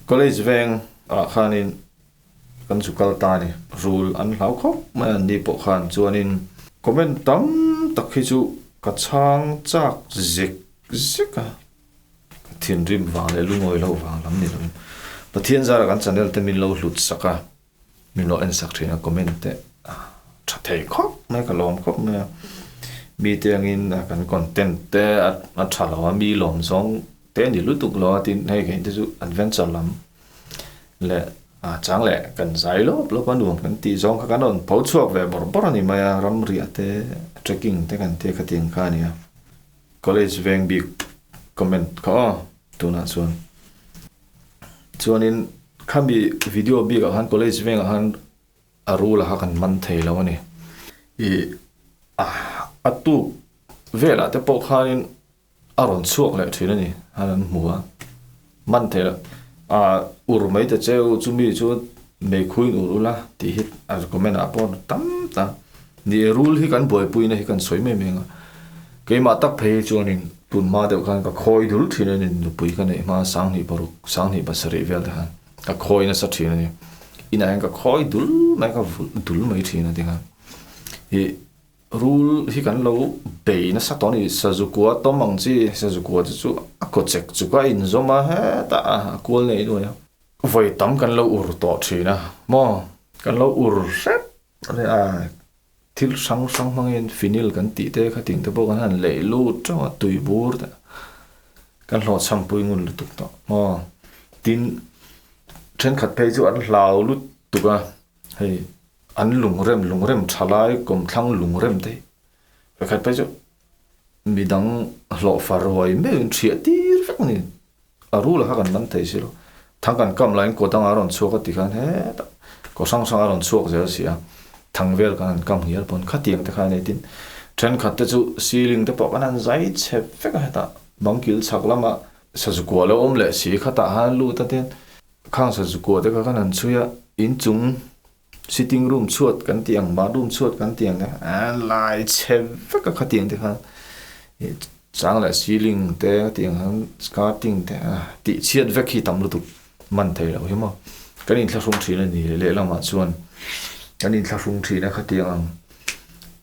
College veng ah khanin kan zu kal ta a ni. Rul an hlau khawp mai a, anni pawh khan chuanin comment tam tak hi chu ka chhang chak zek zek a, ka thinrim vang leh lungawi loh vang lam ni lovin Pathian zara kan channel te min lo hlut sak a, min lo en sak thin a, comment te tha thei khawp mai ka lawm khawp mai a, mite angin kan content te a tha lo a, mi lawm zawng te a ni lutuk lo a, tin hei kei te chu adventure lam leh a chang leh kan zai lawp lawp a nuam kan tih zawng kha kan rawn pho chhuak ve bawrh bawrh a ni mai a, ram riah te trekking te kan tia khatiang kha a ni a, college veng bik comment kha aw tunah chuan chuanin khami video bikah khan college vengah khan a rul a kha kan man thei lo a ni ih a tuk velah te pawh khanin A rawn chhuak leh thin a ni, han an hmu a. Man theih loh, ah ur mai ta cheu, chumi chu meikhuin ur ula tih hi a recommend ah pawh tam ta. Ni e, rul hi kan buaipuina hi kan sawi mai mai ang a. Keimah tak phei hi chuanin tun hma deuh khan ka khawi dul thin a ni, nupui ka neih hma sanghnih paruk, sanghnih pasarih vel te khan ka khawi nasa thin a ni. Inah hian ka khawi dul mai, ka vulh dul mai thin a ti khan. Ih. Rul hi kan lo bei nasa tawh a ni, Sazukua tawm ang chi, Sazukua te chu a kaw chek chuk a inzawm a hetah a kual nei nuai a. Vawi tam kan lo ur tawh thin a maw, kan lo ur hrep a thil hrang hrang hmangin phenyl kan tih te khatin te pawh kan han leih lut teuh a tui bur te kan hlawhchham pui ngun lutuk tawh maw, tin thenkhat phei chu an hlau lutuk a. Hei an lungrem lungrem tha lai kawmthlang lungrem te hi pakhat phei chu midang hlawh far ruai meuhin thiah tir vek a ni. A rul a kha kan man thei si lo. Thang kan kam laiin kaw dangah a rawn chhuak a ti khan hetah kaw hrang hrang a rawn chhuak zel si a, thang vel kan han kam hial pawn khatiang te kha a nei tin thenkhat te chu ceiling te pawh kan han zai chhe vek a hetah bang kil chhak lamah sazukua lo awm leh si khatah han lut a tin Khang Sazukua te kha kan han chhui a, inchung sitting room chhuat kan tih ang, bathroom chhuat kan tih ang te kha lai chhe vek a khatiang te khan chang leh ceiling te khatiang khan skirting te tih chhiat vek hi tam lutuk man thei loh hi maw. Kan inthlahrung thin a ni lehlamah chuan kan inthlahrung thin a khatiang ang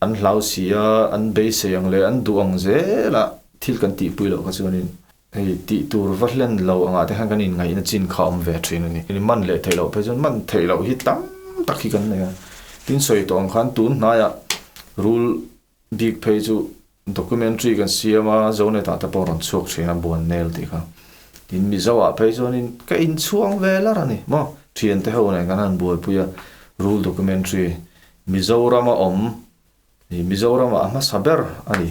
an hlau si a, an beisei ang leh an duh ang zel a thil kan tihpui loh kha chuanin Hei tih tur va hlen lo angah te khan kan inngaihna chin kha a awm ve thin a ni. Man leh theih loh phei chuan man theih loh hi tam tak hi kan nei a. Tin sawi tawh ang khan tun hnaiah rul bik phei chu documentary kan siam a, Zonetah te pawh a rawn chhuak thin a, Buannel tih kha. Tin Mizoah phei chuanin ka inchhuang ve lar a ni maw? Thiante ho nen kan han buaipui a, rul documentary Mizorama awm Ih Mizoram ah a hmasa ber a ni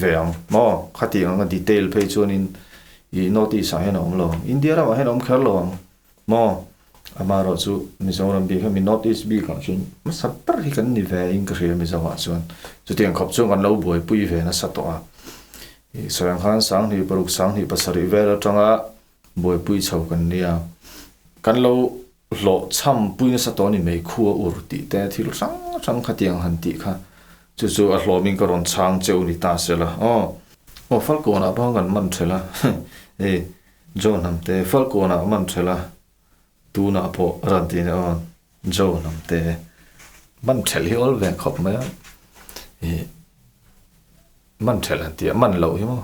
ve ang maw? Khatiang anga detail phei chuanin ih North East ah hian a awm lo ang. India ramah hian a awm kher lo ang maw? Amaherawh chu Mizoram bik hemi North East bik ah chuan hmasa ber hi kan ni ve in ka hria Mizo ah chuan. Chutiang khawp chuan kan lo buaipui ve nasa tawh a. Ih sawi ang khan sanghnih paruk sanghnih pasarih vel atanga buaipui chho kan nia. Kan lo Hlawh chham pui nasa tawh a ni mai khua ur tih te thil hrang hrang khatiang han tih kha chu chu a hlawmin ka rawn chhang cheu ni ta se la aw. Aw Falkawnah pawh kan man ṭhelh a hei John Hamte Falkawnah man ṭhelh a tunah pawh a rawn ti nia aw John Hamte man ṭhelh hi awl ve khawp mai a ih man ṭhelh han tih a man loh hi maw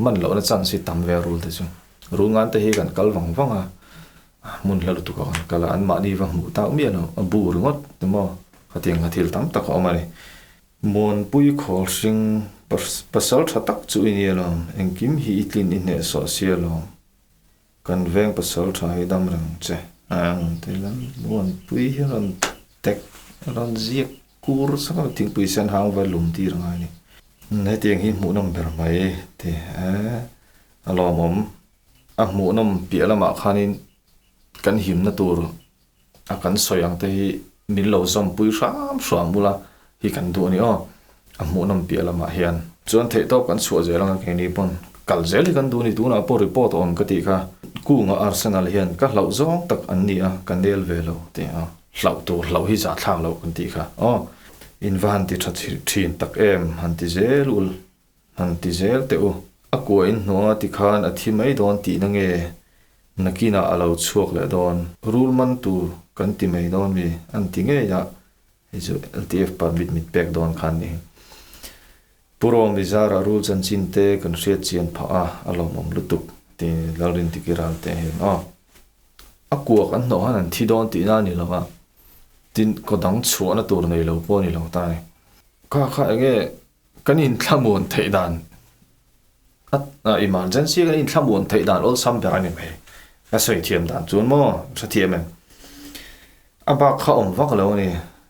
man lohna chance hi tam ve a rul te chu rul ngan te hi kan kal vang vang a. Hmun hla lutuk ah kan kal a, anmahni va hmuh tak miah lo, a bu ringawt te maw khatiang kha thil tam tak a awm a ni. Muanpui khawl hring pasal tha tak chu i ni alawm, engkim hi i tlin i hnehsawh si alawm, kan veng pasal tha hi dam reng che. Ang ti lam Muanpui hi rawn tek rawn ziak kur sak a, thingpui sen hang va lum tir angai a ni. Hetiang hi hmuhnawm ber mai ti e, a lawmawm. A hmuhnawm piah lamah khanin kan himna tur a kan sawi ang te hi min lo zawmpui hram hram bula hi kan duh a ni aw. A hmuhnawm piah lamah hian. Chuan theihtawp kan chhuah zel anga keini pawn kal zel hi kan duh a ni. Tunah pawh report a awm ka tih kha Kunga Arsenal hian ka hlauh zawng tak an ni a, ka nel ve lo tih a. Hlauh tur hlauh hi zahthlak loh kan tih kha aw. In va han ti tha thin tak em han ti zel ul. Han ti zel teh u. A kuain hnuanga tikhan a thi mai dawn tihna nge? Nakinah a lo chhuak leh dawn. Rul man tur kan ti mai dawn mi an ti ngei a, hei chu LTF permit mit pek dawn khan ni. Pu Rawm i zarah rul chanchin te kan hriat chian phah a, a lawmawm lutuk ti Lalrintiki Ralte hian aw. A kuak an hnawh han an thi dawn tihna a ni lo a, tin kaw dang chhuahna tur nei lo pawh a ni lo ta a ni. Kha kha enge kan inthlamuan theih dan a emergency kan inthlamuan theih dan awlsam ber a ni mai. Ka sawi thiam dan chuan maw hre thiam em? A bak kha awm vak lo a ni.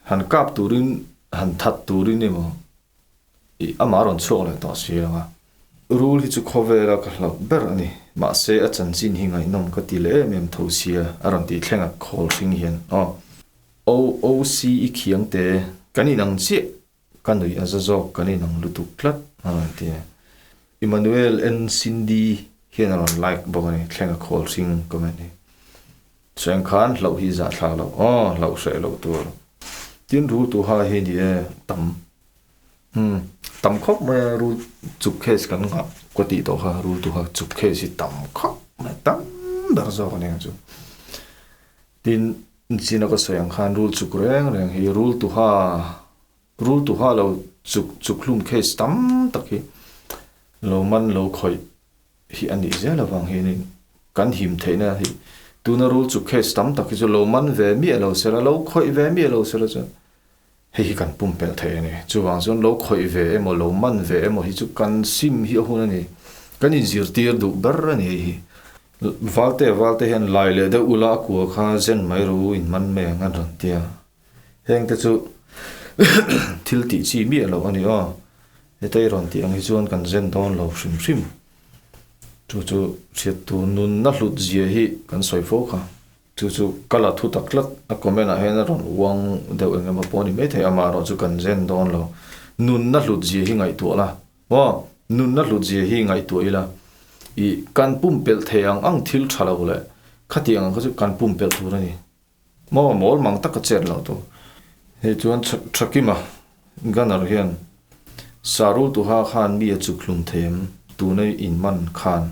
Han kap turin han that turin emaw ih amah rawn chhuak leh tawh si lo a. Rul hi chu khawvela ka hlauh ber a ni. Mahse a chanchin hi ngaihnawm ka ti leh em em tho sia a rawn tih thleng a khawl hring hian aw. OOC i khiang te kan inang chiah ka nuih a za zawk kan inang lutuk tlat a rawn ti a. Emmanuel N Cindy hian a rawn like bawk a ni thleng a khawl hring comment hi. Chuan khan hlauh hi zahthlak loh aw hlauh hreh loh tur. Tin rul tu ha hi ni e tam umm tam khawp mai a rul chuk case kan nghah ka tih tawh kha rul tu ha chuk case hi tam khawp mai tam ber zawk a ni ang chu. Tin China ka sawi ang khan rul chuk reng reng hi rul tu ha rul tu ha lo chuk chuk hlum case tam tak hi lo man lo khawih hi a nih zel avang hianin kan him theihna hi tuna rul chuk case tam tak hi chu lo man ve miah lo sela lo khawih ve miah lo sela chuan hei hi kan pumpelh thei a ni. Chuvang chuan lo khawih ve emaw lo man ve emaw hi chu kan sim hi a hun a ni. Kan inzirtir duh ber a ni hei hi. Valte valte hian lai leh deuh ula a kua kha zen mai rawh u in man mai ang an rawn ti a. Heng te chu thil tih chi miah loh a ni aw. Heta i rawn tih ang hi chuan kan zen dawn lo hrim hrim. Chu chu hriat tur nunna hlut zia hi kan sawi fo kha. Chu chu ka la thu tak tlat a comment ah hian a rawn uang deuh eng emaw pawh a ni maithei amaherawh chu kan zen dawn lo. Nunna hlut zia hi ngaihtuah la aw, nunna hlut zia hi ngaihtuah ila ih kan pumpelh thei ang ang thil tha lo leh khatiang ang kha chu kan pumpelh tur a ni. Maw mawl mang taka chet loh tur. Hei chuan Thakima Gunner hian Sarul Tuha khan mi a chuk hlum thei em? Tuna in man khan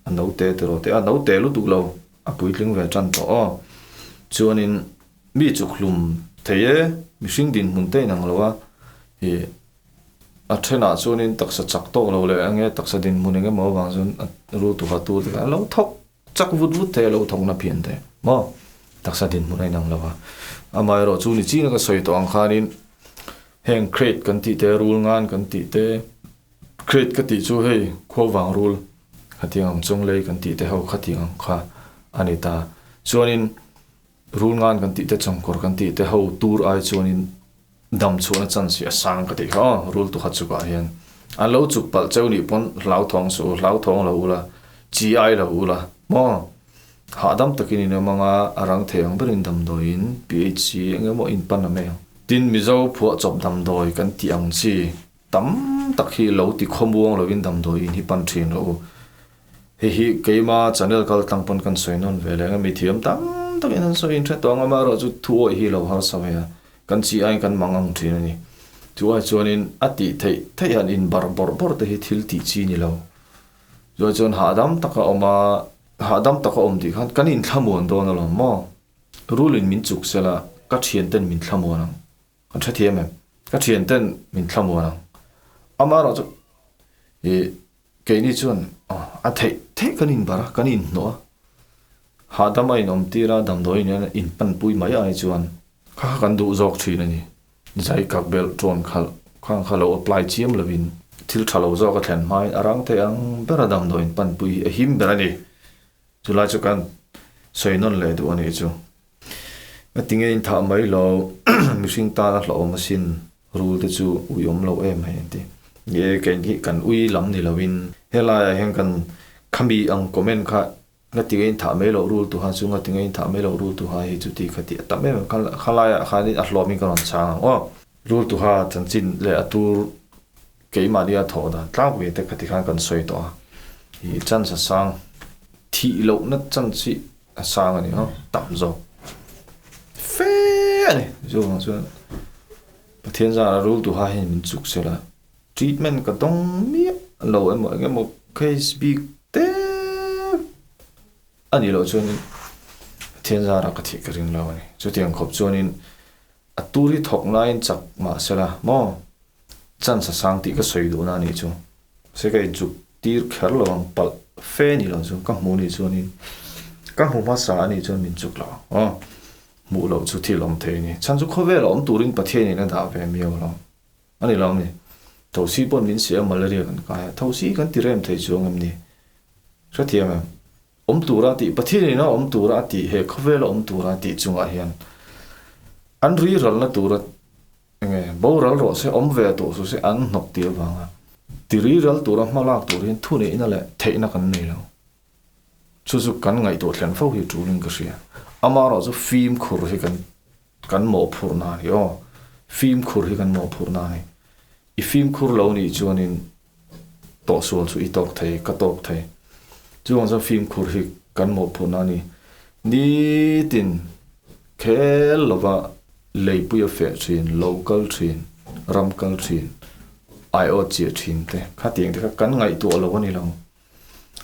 a note tiraw teh a note lutuk lo a puitling ve tan tawh aw. Chuanin mi chuk hlum thei e mihring dinhmun te inang lo a ih a thenah chuanin taksa chak tawk lo leh enge taksa dinhmun eng emaw avang chuan a rul tuha tur te kha a lo thawk Chak vut vut thei a lo thawkna phian te maw? Taksa dinhmun a inang lo a. Amaherawh chu ni chin a ka sawi tawh ang khanin heng crate kan tih te, rul ngan kan tih te, crate ka tih chu hei khuavang rul khatiang ang chung lei kan tih te ho khatiang ang kha a ni ta. Chuanin rul ngan kan tih te, chawngkawr kan tih te ho tur ai chuanin dam chhuahna chance hi a sang ka tih kha aw, rul tu kha chukah hian an lo chuk palh cheu nih pawn hlauthawng suh u, hlauthawng lo ula, chi ai lo ula maw? Hahdam takin in awm anga a rang thei ang berin damdawiin PHC eng emaw in pan a mai ang. Tin, Mizo phuahchawp damdawi kan tih ang chi tam tak hi lo ti khawmuang lovin damdawiin hi pan thin rawh u. Hei hi keima channel kal tlang pawn kan sawi nawn ve leh ang a, mi thiam tam takin an sawi in hre tawh ang a, amaherawhchu thu awih hi lo harsa ve a, kan chi aiin kan mang ang thin a ni. Chu ai chuanin a tih theih theih han in barh bawrh bawrh te hi thil tih chi ni lo. Chu ai chuan hahdam taka awm a, hahdam taka awm tih khan kan inthlamuan dawn alawm maw? Rulin min chuk sela ka thianten min thlamuan ang. Kan hre thiam em? Ka thianten min thlamuan ang. Amaherawhchu ih Keini chuan a theih theih kan inbar a, kan inhnawh a, hahdam a inawm tir a, damdawi nen inpanpui mai ai chuan kha kha kan duh zawk thin a ni. Zai kak belh tawn khalh khang kha lo apply chiam lovin thil tha lo zawk a thlen hmain a rang thei ang ber a damdawi inpanpui hi a him ber a ni. Chulai chu kan sawi nawn leh duh a nih chu. Nga tinge in thah mai lo, mihring tan a hlauhawm asin, rul te chu ui awm lo em hei an ti. Ni e, kei hi kan ui lam ni lovin helaiah hian kan khami ang comment kha nga tinge in thah mai loh rul tuha chu nga tinge in thah mai loh rul tuha hi chuti kha tih a tam em em kha khalaiah khanin a hlawmin ka rawn chhang ang aw. Rul tuha chanchin leh a tur keimahnia thawh dan tlangpui te khati khan kan sawi tawh a, ih chance a sang thih lohna chance hi a sang a ni a, tam zawk fe a ni. Chuvang chuan Pathian zara rul duha hian min chuk sela treatment ka dawng miah lo emaw eng emaw case bik te. A nih loh chuanin Pathian zarah ka thih ka ring lo a ni. Chutiang khawp chuanin a tur hi thawk laiin chak mah sela maw? Chance a sang tih ka sawi duhna a nih chu. Se ka inchuk tir kher lo ang palh fe nih loh chu ka hmuh nih chuanin ka hmu hmasa a nih chuan min chuk lo ang aw. Hmuh loh chu thil awm thei a ni. Chhan chu khawvel a awm turin Pathianin a dah ve miau lo. A ni lo ni. Thosi paw'n min si a, malaria kan kai a. Thosi kan ti rem thei chuang em ni? Hrethiam em? Awm tura tih, Pathianin a awm tura a tih, he khawvela awm tura a tih chungah hian an ri ralna tura enge boral rawh se, awm ve tawh suh se an hnawk tih avanga ti ri ral tura hma lak tur hian thuneihna leh theihna kan nei lo. Chu chu kan ngaihtuah thlen fo hi tulin ka hria. Amaherawhchu fimkhur hi kan Kan mawhphurhna a ni aw. Fimkhur hi kan mawhphurhna a ni. I fimkhur lo nih chuanin tawhsual chu i tawk thei, ka tawk thei. Chuvang chuan fimkhur hi kan mawhphurhna a ni. Nitin khel lova leipui a feh thin, lo kal thin, ram kal thin, aiawt chiah thin te khatiang te kha kan ngaihtuah lo a ni lo.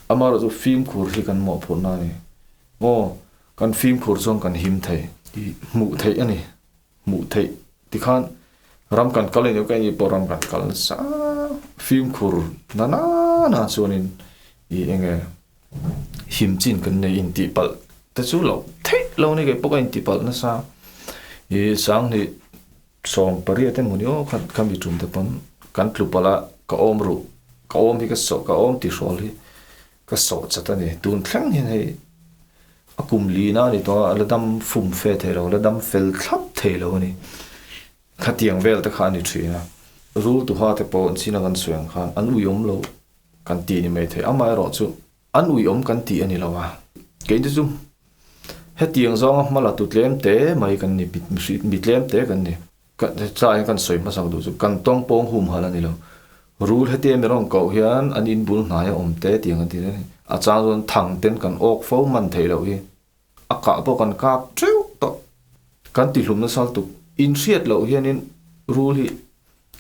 Amaherawhchu fimkhur hi kan mawhphurhna a ni. Aw. Kan fimkhur chuan kan him thei. I hmuh theih a ni. Hmuh theih tikhan ram kan kal a ni ka ni pawh ram kan kal nasa fimkhur na na na chuanin i enge him chin kan nei intih palh te chu loh theih lo a ni kei pawh ka intih palh nasa. I sanghnih 18 emaw ni aw khan ka mi tum te pawn kan tlu palh a ka awm ruh ka awm hi ka sawh ka awm tihrawl hi Ka sawh chat a ni. Tun thleng hian hei a kum lina a ni tawh a, a la dam fum fe thei lo, a la dam fel thlap thei lo a ni. Khatiang vel te kha a ni thin a. Rul tuha te pawh an china kan sawi ang khan an uiawm lo kan tih ni mai thei. Amaherawh chu an uiawm kan tih a ni lo a. Kei te chu hetiang zawnga hma la tu tlem te mai kan ni, mi tlem te kan ni. Chai hian kan sawi hmasak duh chu kan tawng pawng humhalh a ni lo. Rul heti emi rawn koh hian an in bul hnai a awm te tiang an ti reng a ni. A chang chuan thang ten kan awk fo man theih loh hi a kah pawh kan kap teuh tawh. Kan ti hlum nasa lutuk. In hriat loh hianin rul hi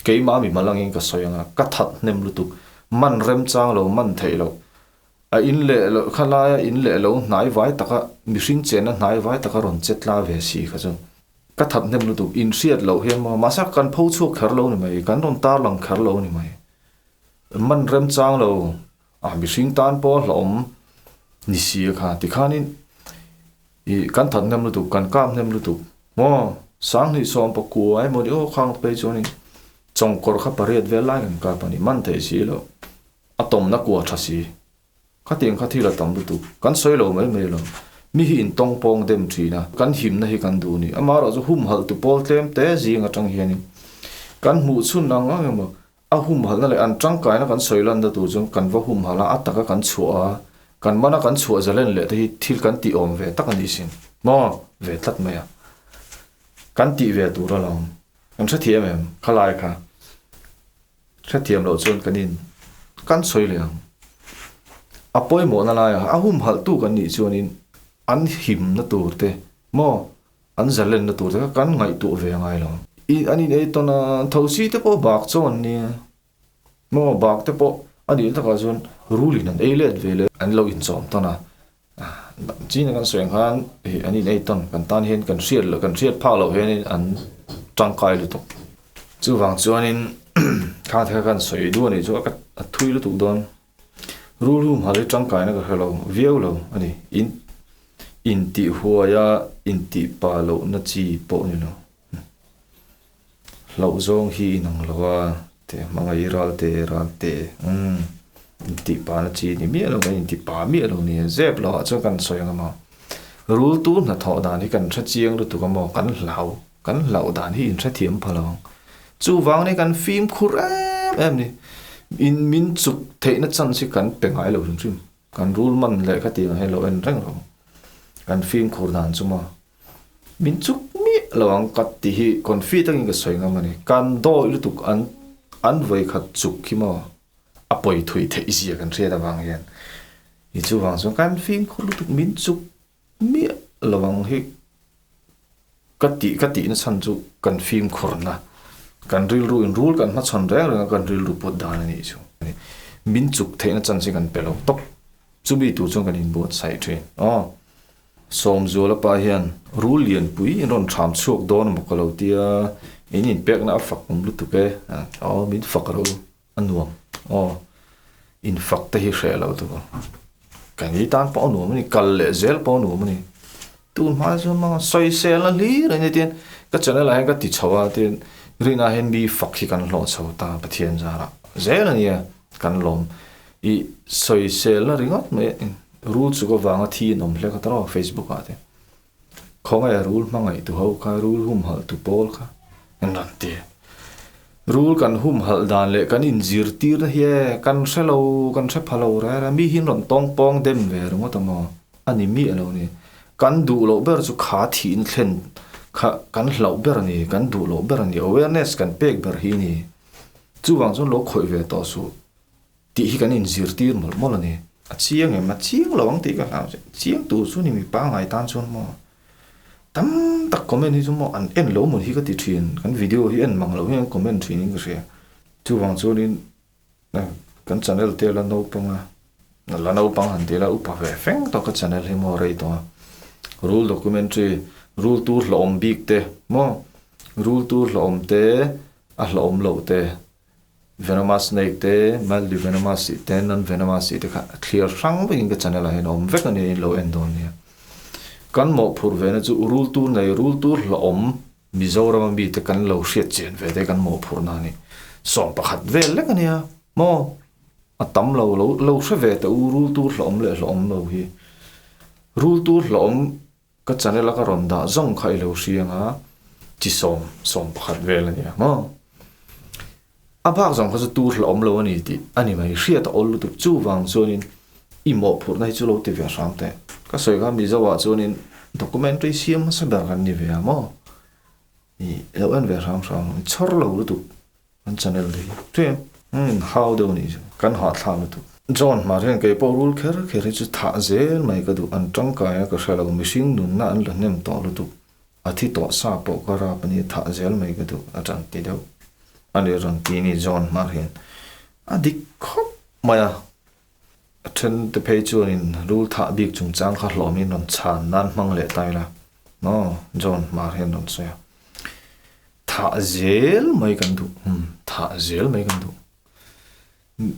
keimah mi hma langin ka sawi ang a, ka that hnem lutuk. Man remchang lo man theih loh. A in leh loh kha laia in leh lo hnai vai taka mihring chenna hnai vai taka rawn che tla ve si kha chu. Ka that hnem lutuk, in hriat loh hian maw, mahse kan pho chhuak kher lo ni mai, kan rawn tar lang kher lo ni mai. Man remchang lo, ah mihring tan pawh a hlauhawm ni si a kha, tikhanin ih kan that hnem lutuk, kan kap hnem lutuk maw, sanghnih sawm pakua emaw ni aw khang phei chuanin chawngkawr kha pariat vel lai kan kap a ni, man theih si loh, a tawmna kua tha si. Khatiang kha thil a tam lutuk. Kan sawi lo mai mai lo. Mi hi in tawng pawng dem thin a, kan himna hi kan duh ni. Amaherawh chu humhalh tu pawl tlem te zing atang hianin kan hmuh chhun ang ang emaw a humhalhna leh an tangkaina kan sawi lanna tur chuan kan va humhalh a, a taka kan chhuah a, kan mana kan chhuah zalen leh te hi thil kan tih awm ve tak a ni sin. Maw? Ve tlat mai a. Kan tih ve tur alawm. Kan hrethiam em? Khalai kha. Hrethiam loh chuan kan in kan sawi leh ang. A pawimawhna laiah a humhalhtu kan nih chuanin an himna tur te maw an zalenna tur te kha kan ngaihtuah ve angai lo. I an in ei tawn a, thosi te pawh bak chaw an nia maw bak te pawh a nih takah chuan rulin an ei let ve leh an lo inchawm tawn a. China kan sawi ang khan ih an in ei tawn kan tan hian kan hriat loh kan hriat phak loh hianin an tangkai lutuk. Chuvang chuanin khang te kha kan sawi duh a nih chu a thui lutuk dawn. Rul humhalh hi tangkaina ka hre lo viau lo a ni. In intih huaia intih pa lohna chi pawh a ni lo. Hlauh zawng hi inang lo a, te hmangaih ral te ral te umm intih pa na chi ni miah lo kan intih pa miah lo nia zep lo ah chuan kan sawi ang emaw rul tu hnathawh dan hi kan hre chiang lutuk emaw kan hlau kan hlauh dan hi inhrethiam pha lo ang chuvang nia kan fimkhur em em ni in min chuk theihna chance hi kan pe ngai lo hrim hrim kan rul man leh kha tih ang hian lo en reng lo kan fimkhur dan chu maw. Min chuk miah lo ang ka ti hi confi takin ka sawi ngam a ni. Kan dawi lutuk an an vawi khat chuk hi maw a pawi thui theih zia kan hriat avang hian i chuvang chuan kan fimkhur lutuk min chuk miah lo ang hi ka tih ka tihna chhan chu kan fimkhurna kan rilru in rul kan hmachhawn reng reng a kan rilru pawt dan a nih chu. Min chuk theihna chance hi kan pe lo tawp. Chumi tur chuan kan inbuatsaih thin. Aw. Sawmzuala pa hian rul lianpui in rawn thram chhuak dawn emaw ka lo tia, in inpekna a fak awm lutuk e. Aw, min fak ro a nuam. Aw, in fak te hi hreh lo tur. Kan i tan pawh a nuam a ni, kal leh zel pawh a nuam a ni. Tun hma chuan manga sawisel a hlir a ni tin ka channel ah hian ka ti chho a tin rinah hian mi fak hi kan hlawh chho ta Pathian zarah zel a nia kan lawm i sawisel na ringawt mai rul chuk avanga thi an awm hle kha tawrh a Facebook ah te khawngaih a rul hmangaih tu ho kha rul humhalh tu pawl kha an rawn ti rul kan humhalh dan leh kan inzirtir na hi e kan hre lo kan hre pha lo reng reng mi hi an rawn tawng pawng dem ve ringawt a maw. A ni miah lo ni. Kan duh loh ber chu kha thihin thlen kha kan hlauh ber a ni, kan duh loh ber a ni, awareness kan pek ber hi a ni. Chuvang chuan lo khawih ve tawh suh tih hi kan inzirtir mawlh mawlh a ni. A chiang em? A chiang lo ang tih ka hlau che. Chiang tur chu ni mi pangngai tan chuan maw tam tak comment hi chu maw an en lo maw hi ka ti thin. Kan video hi en mang lo hian comment thin in ka hria. Chuvang chuanin Kan channel te la naupang a, la naupang han ti ila upa ve feng tawk a channel hi maw rei tawh a. Rul documentary, rul tur hlauhawm bik te maw, rul tur hlauhawm te, a hlauhawm loh te, venomous snake te, mildly venomous tih te, non venomous tih te kha thlir hrang vekin ka channel ah hian a awm vek a nia in lo en dawn nia. Kan mawhphurh ve na chu rul tur nei, rul tur hlauhawm Mizorama mite kan lo hriat chian ve te kan mawhphurhna a ni. 11 vel lek a nia maw? A tam lo lo lo hre ve teh u rul tur hlawm leh hlawm lo hi. Rul tur hlawm ka channel a ka rawn dah zawng kha i lo hria ang a, chi sawm 11 vel a nia maw? A bak zawng kha chu tur hlawm lo a ni tih a ni mai hriat a awl lutuk chuvang chuanin i mawhphurhna hi chu lo ti ve hram teh. Ka sawi kha Mizo ah chuanin documentary siam hmasa ber kan ni ve a maw? I lo en ve hram hram ang, i chhawr lo lutuk kan channel te hi. Chuan in hau deuh a nih chu, kan hahthlak lutuk. John hmar hian kei pawh rul kher kher hi chu thah zel mai ka duh, an tangkai a ka hre lo, mihring nunna an la hnem tawh lutuk. A thi tawh sa pawh ka rap a nia, thah zel mai ka duh a ṭan ti deuh a ni rawn ti ni John hmar hian a dik khawp mai a. A ṭhen te phei chuanin rul thah bik chungchang kha hlawmin rawn chhan nan hmang leh ta ila maw John hmar hian rawn sawi a. Thah zel mai kan duh, umm thah zel mai kan duh.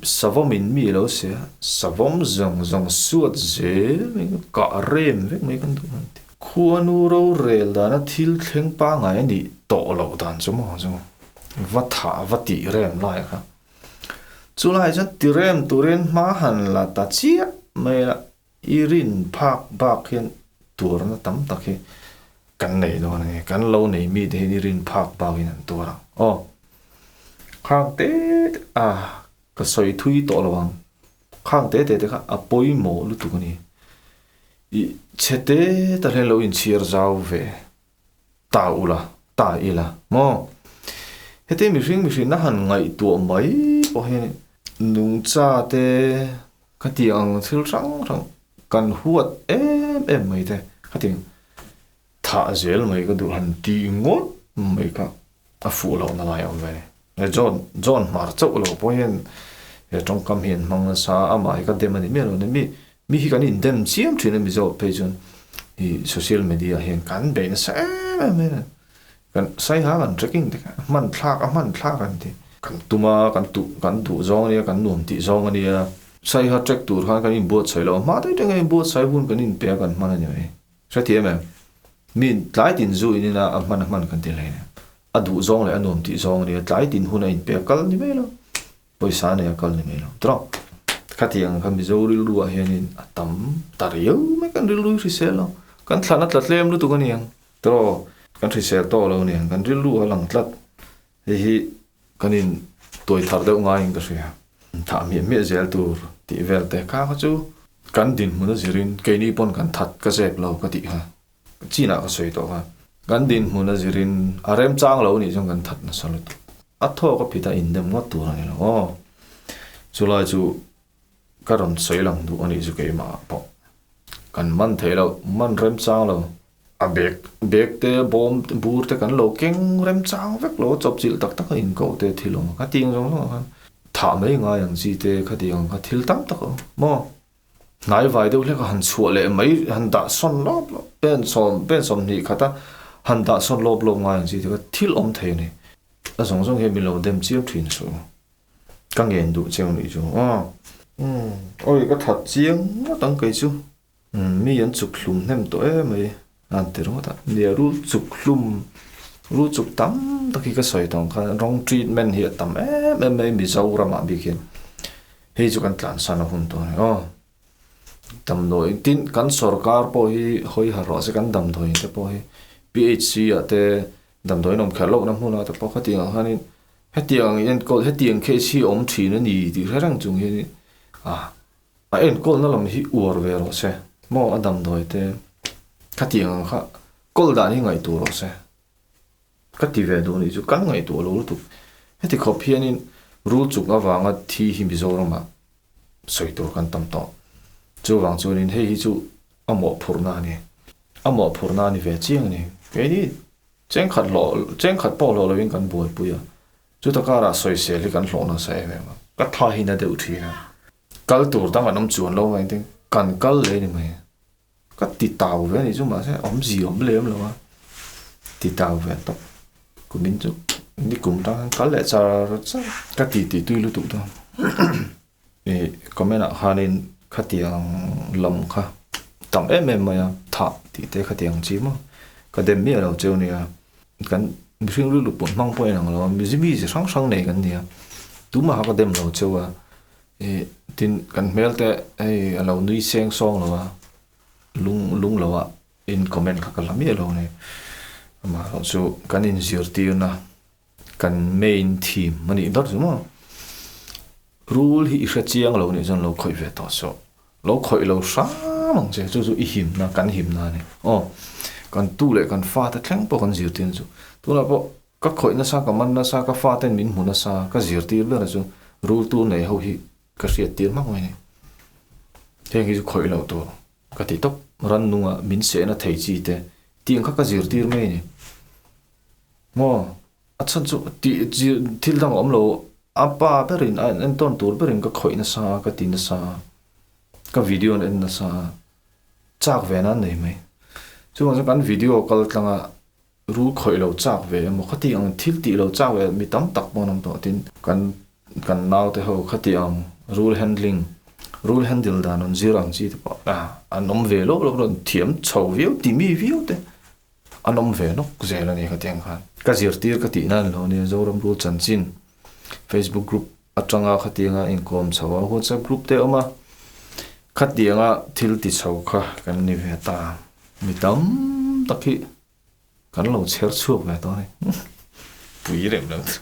Savawm in mi lo sia, savawm zawng zawng suat zel mai kan kah rem vek mai kan duh an ti. Khuanu rorel dana thil thleng pangngai a nih tawh loh dan chu maw chu va thah va tih rem lai kha. Chu lai chuan ti rem turin hma han la ta chiah mai la, i rin phak bak hian tuarna tam tak hi kan nei dawn a ni. Kan lo nei mite hian i rin phak bakin an tuar ang. Aw, khang te te a, ka sawi thui tawh lo ang. Khang te te te kha a pawimawh lutuk a ni. I chhe te ta hian lo inchhiar zau ve ta ula, ta ila maw? Heti mihring mihrinna han ngaihtuah mai pawh hian nungcha te Khatiang ang thil hrang hrang kan huat em em mai te, khatiang thah zel mai ka duh han ti ngawt mai kha a fuh loh na lai a awm ve ni. He John, John hmar chauh lo pawh hian he tawngkam hi an hmang nasa a, amah hi ka dem a ni miah lo ni. Mi, mi hi kan indem chiam thin a Mizo phei chuan i social media hian kan bei nasa em em mai a ni. Kan saiha kan trekking te kha hman thlak a hman thlak an ti. Kan tum a, kan tuh kan duh zawng a nia, kan nuam tih zawng a nia. Saiha trek tur khan kan inbuatsaih lo a, hma daih daih a inbuatsaih hun kan inpe a kan hman a ni mai. Hrethiam em? Mi tlai tin zu in ina a hman a hman kan ti hle nia. A duh zawng leh a nuam tih zawng a nia, tlai tin hun a inpe a kal ni mai lo. Pawisa nei a kal ni mai lo. Tawh khatiang kha Mizo rilru ah hianin a tam ta riau mai kan rilru hi hrisel lo. Kan thlan a tla tlem lutuk a niang. Tawh kan hrisel tawh lo niang kan rilru a lang tlat. Hei hi kan in tuai thar deuh ngaiin ka hria. Thah hmiah hmiah zel tur tih vel te kha kha chu kan dinhmun a zirin keini pawn kan that ka zep lo ka tih kha. Chinah ka sawi tawh kha. Kan dinhmun a zirin a remchang lo nih chuan kan that nasa lutuk. A thawk a phit a indem ngawt tur a ni lo aw. Chulai chu ka rawn sawi lang duh a nih chu keimah ah pawh. Kan man thei lo, man remchang lo. A bag bag te bawm bur te kan lo keng remchang vek lo a chawpchilh tak tak a inkoh te thil awm a. Khatiang zawng zawng ah khan thah mai ngai ang chi te khatiang ang kha thil tam tak a awm maw. Hnai vai deuh hlek a han chhuah leh mai han dah sawn lawp lawp pen sawm pen sawmhnih khat a han dah sawn lawp lawp ngai ang chi te kha thil awm thei a ni. A zawng zawng hian min lo dem chiam thin suh. Ka ngen duh cheu nih chu aw. Umm awi ka that chiang ngawt ang kei chu. Umm mi an chuk hlum hnem tawh em mai a han ti ringawt a. Nia rul chuk hlum rul chuk tam tak hi ka sawi tawh ang khan rawng treatment hi a tam em em mai Mizoramah bik hian hei chu kan tlansan a hun tawh a ni aw. Damdawi tin kan sorkar pawh hi hawi harh rawh se kan damdawi te pawh hi PHC ah te damdawi an awm kher lohna hmunah te pawh khatiang ang khanin hetiang ang enkawl hetiang case hi a awm thin a ni tih hre reng chung hian ah a enkawlna lam hi uar ve rawh se maw a damdawi te khatiang ang kha kawl dan hi ngaihtuah rawh se ka ti ve duh a nih chu kan ngaihtuah lo lutuk heti khawp hianin rul chuk avanga thi hi Mizoramah sawi tur kan tam tawh chuvang chuanin hei hi chu a mawhphurhna a ni. A mawhphurhna a ni ve chiang a ni. Keini chengkhat hlawh, chengkhat pawh hlawh lovin kan buaipui a, chuta karah sawisel hi kan hlawh nasa em em a, ka tha hi na deuh thin a, kal tur dang an awm chuan lo mai tin kan kal leh a ni mai. Ka ti tau ve a nih chu mahse awmzia awm lem lo a, ti tau ve tawp. Kumin chu nikum tang khan kal leh char char ka ti tih tui lutuk dawn. Ih comment ah khanin khatiang lam kha tam em em mai a thah tih te khatiang chi maw ka dem miah lo cheu nia kan mihring rilru pawh hmang pawh a inang lo a mi chi hrang hrang nei kan ni a tumah kha ka dem lo cheu a ih tin kan hmel te hei a lo nui seng sawng lo a lung lung lo ah in comment kha ka la miah lo a ni amaherawhchu chu kan inzirtirna. Kan main theme a nih ber chu maw? Rul hi i hre chiang lo nih chuan lo khawih ve tawh suh. Lo khawih lo hram ang che, chu chu i himna, kan himna a ni. Aw, kan tu leh kan fate thleng pawh kan zirtir chu. Tunah pawh ka khawih nasa, ka man nasa, ka faten min hmu nasa, ka zirtir ber chu rul tur nei ho hi ka hriattir hmak mai a ni. Heng hi chu khawih loh tur ka ti tawp. Rannunga min sehna thei chi te tiang kha ka zirtir mai a ni. Maw? A chhan chu tih thil dang a awm lo, a pa berin a entawn tur berin ka khawih nasa a, ka ti nasa a, ka video an en nasa a, chak ve nan nei mai. Chuvang chuan kan video kal tlang a, rul khawih lo chak ve emaw khati ang thil tih lo chak ve mi tam tak pawh an awm tawh tin kan kan naute ho khati ang rul handling rul handle dan an zir ang chi te pawh an awm ve lawk lawk rawn thiam chho viau ti mi viau te. An awm ve nawk zel a ni ka tiang khan. Ka zirtir ka tih nan lo nia Zoram Rul chanchin Facebook group atanga khatianga inkawm chho a WhatsApp group te a awm a, khatianga thil ti chho kha kan ni ve ta. Mi tam tak hi kan lo chher chhuak ve tawh a ni. Pui reuh lo chu.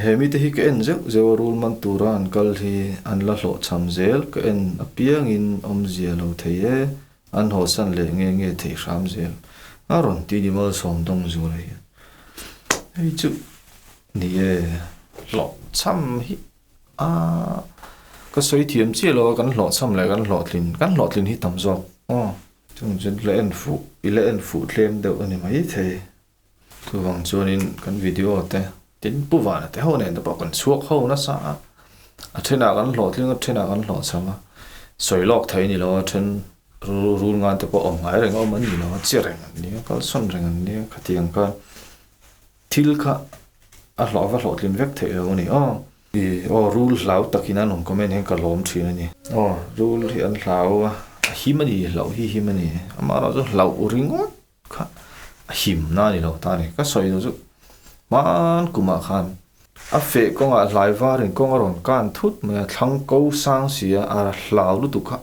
He mite hi ka en zeuh zeuh a rul man tura an kal hi an la hlawhchham zel ka en apiangin awmzia lo thei e. An hawsan leh nge nge thei hram zel a rawn ti ni malsawm dawng zual hian hei chu ni e hlawhchham hi a ka sawi thiam chiah lo a kan hlawhchham leh kan hlawhtlin kan hlawhtlin hi tam zawk aw chung chu la en fuh i la en fuh tlem deuh a ni maithei chuvang chuanin kan video te tin pu vana te ho nen te pawh kan chhuak ho nasa a a thenah kan hlawhtling a thenah kan hlawhchham a sawi lawk thei a ni lo a then rul ngan te pawh awm ngai reng a awm an ni lo a che reng an nia kalsawn reng an nia khatiang khan thil kha a hlawh va hlawhtlin vek theih lo a ni aw ih aw rul hlau takin an rawn comment hian ka lawm thin a ni aw rul hi an hlau a a him a ni hlauh hi him a ni amaherawhchu hlauh ringawt Kha a himna a ni lo ta a ni. Ka sawi duh chu hman kumah khan a feh kawngah hlai varin kawng a rawn kan thut mai a, thlang ko sang si a, a hlau lutuk kha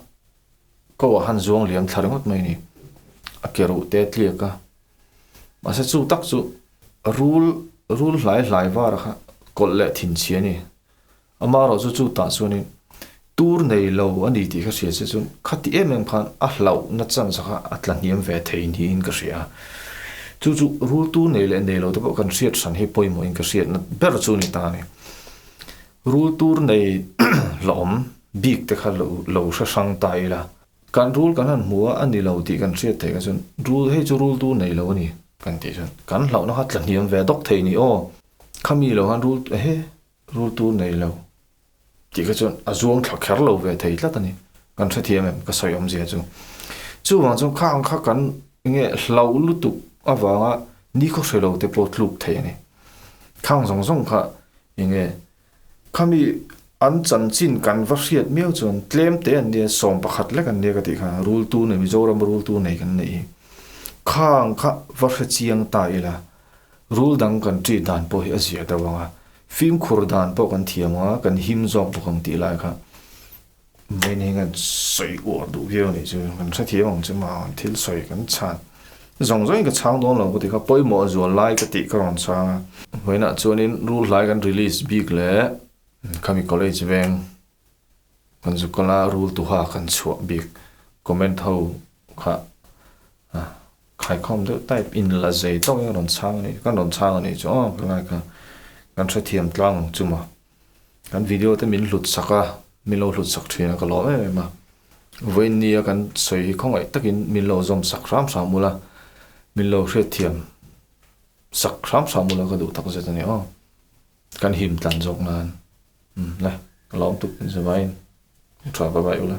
ko ah khan zuang liam thla ringawt mai a ni. A ke ruh te a tliak a, mahse chu tak chu rul rul hlai hlai var kha kawlh leh thinchhia a ni. Amaherawh chu chu tah chuanin tur nei lo a ni tih ka hria che chuan khati em em khan a hlauhna chance kha a tla hniam ve thei niin ka hria a. Chu chu rul tur nei leh nei lo te pawh kan hriat hran hi pawimawhin ka hriatna ber chu a ni ta a ni. Rul tur nei hlauhawm bik te kha lo lo hre hrang ta ila. Kan rul kan han hmu a, a ni lo tih kan hriat theih kha chuan rul hei chu rul tur nei lo a ni kan tih chuan kan hlauhna kha tla hniam ve dawk thei ni aw. Khami lo khan rul ehe. Rul tur nei lo tih kha chuan a zuang thla kher lo ve thei tlat a ni. Kan hrethiam em ka sawi awmzia chu. Chuvang chuan kha ang kha kan nge hlauh lutuk avanga nikhaw hre lo te pawh tluk thei a ni. Khang zawng zawng kha enge khami an chanchin kan va hriat miau chuan tlem te an nia 11 lek an nia ka tih kha rultu nei Mizoram rultu nei kan neih hi. Khang kha va hre chiang ta ila rul dang kan ṭih dan pawh hi a zia deuh ang a, fimkhur dan pawh kan thiam ang a, kan him zawk bawk ang tih lai kha. Vawiin hi kan sawi uar duh viau a nih chu, kan hrethiam ang chu mah ang thil sawi kan chhan zawng zawngin ka chhang dawn lo ka ti kha pawimawh zual lai ka tih ka rawn chhang a. Vawiinah chuanin rul hlai kan release bik leh khami college veng kan zu kal a rul tuha kan chhuah bik comment ho kha khaikhawm deuh type in la zei tawkin ka rawn chhang a nih kan rawn chhang a nih chu aw ka ngai kha kan hrethiam tlang ang chu maw. Kan video te min hlut sak a, min lo hlut sak thin a ka lawm em em a. Vawiin nia kan sawi hi khawngaih takin min lo zawm sak hram hram ula, min lo hriatthiam sak hram hram ula ka duh tak zet a ni aw. Kan him tlan zawk nan. Umm le, ka lawm tuk in zavaiin. Tha bye bye ula.